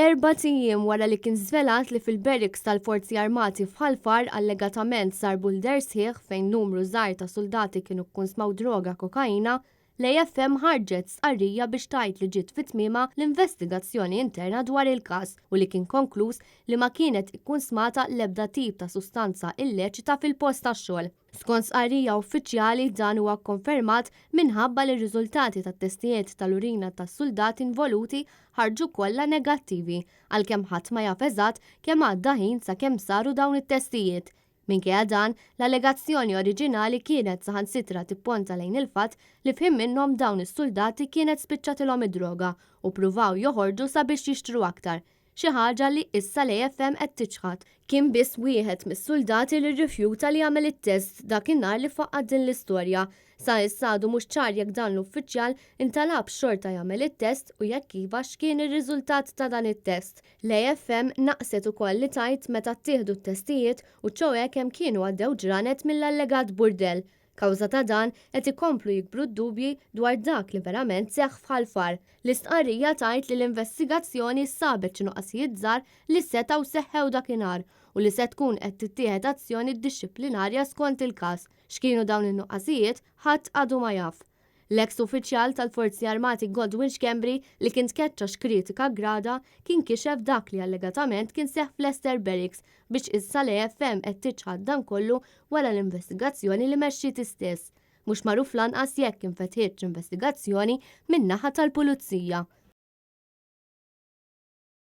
Erbat ijiem wara li kien żvelat li fil-barracks tal-Forzi Armati f'Ħal Far allegatament sar bulder sħiħ fejn numru żgħir ta' suldati kienu kkunsmaw droga kokaina, l-AFM ħarġet stqarrija biex tgħid li ġiet fi tmiemha l-investigazzjoni interna dwar il-każ u li kien konkluż li ma kienet ikkunsmata l-ebda tip ta' sustanza illeċita fil-post tax-xogħol. Skont stqarrija uffiċjali, dan huwa kkonfermat minħabba li r-riżultati tat-testijiet tal-urina tas-suldati involuti ħarġu kollha negattivi, għalkemm ħadd ma jaf eżatt kemm għadda ħin sakemm saru dawn it-testijiet. Minkejja dan, l-allegazzjoni oriġinali kienet saħansitra tipponta lejn il-fatt li f'ħin minnhom dawn is-suldati kienet spiċċatilhom id-droga u ppruvaw joħorġu sabiex jixtru aktar, xi ħaġa li issa l-AFM qed tiċħad. Kien biss wieħed mis-suldati li rrifjuta li jagħmel it-test dakinhar li faqqgħet din l-istorja. Sa issa għadu mhux ċar jekk dan l-uffiċjal intalabx xorta jagħmel it-test u jekk iva x'kien ir-riżultat ta' dan it-test. L-AFM naqset ukoll li tgħid meta ttieħdu t-testijiet u ċoe kemm kienu għaddew ġranet mill-allegat burdell. Kawża ta' dan, qed ikomplu jikbru d-dubji dwar dak li verament seħħ f'Ħal Far. L-istqarrija tgħid li l-investigazzjoni sabet xi nuqqasijiet żgħar li setgħu seħħew dakinhar u li se tkun qed tittieħed azzjoni dixxiplinarja skont il-każ. X'kienu dawn in-nuqqasijiet, ħadd għadu ma jaf. L-eks uffiċjal tal-Forzi Armati Godwin Schembri, li kien tkeċċa x'kritika ggrada, kien kixef dak li allegatament kien seħħ f'Leicester Barracks biex issa l-AFM qed tiċħad dan kollu wara l-investigazzjoni li mexxiet hi stess. Mhux magħruf lanqas jekk infetħitx investigazzjoni min-naħa tal-Pulizija.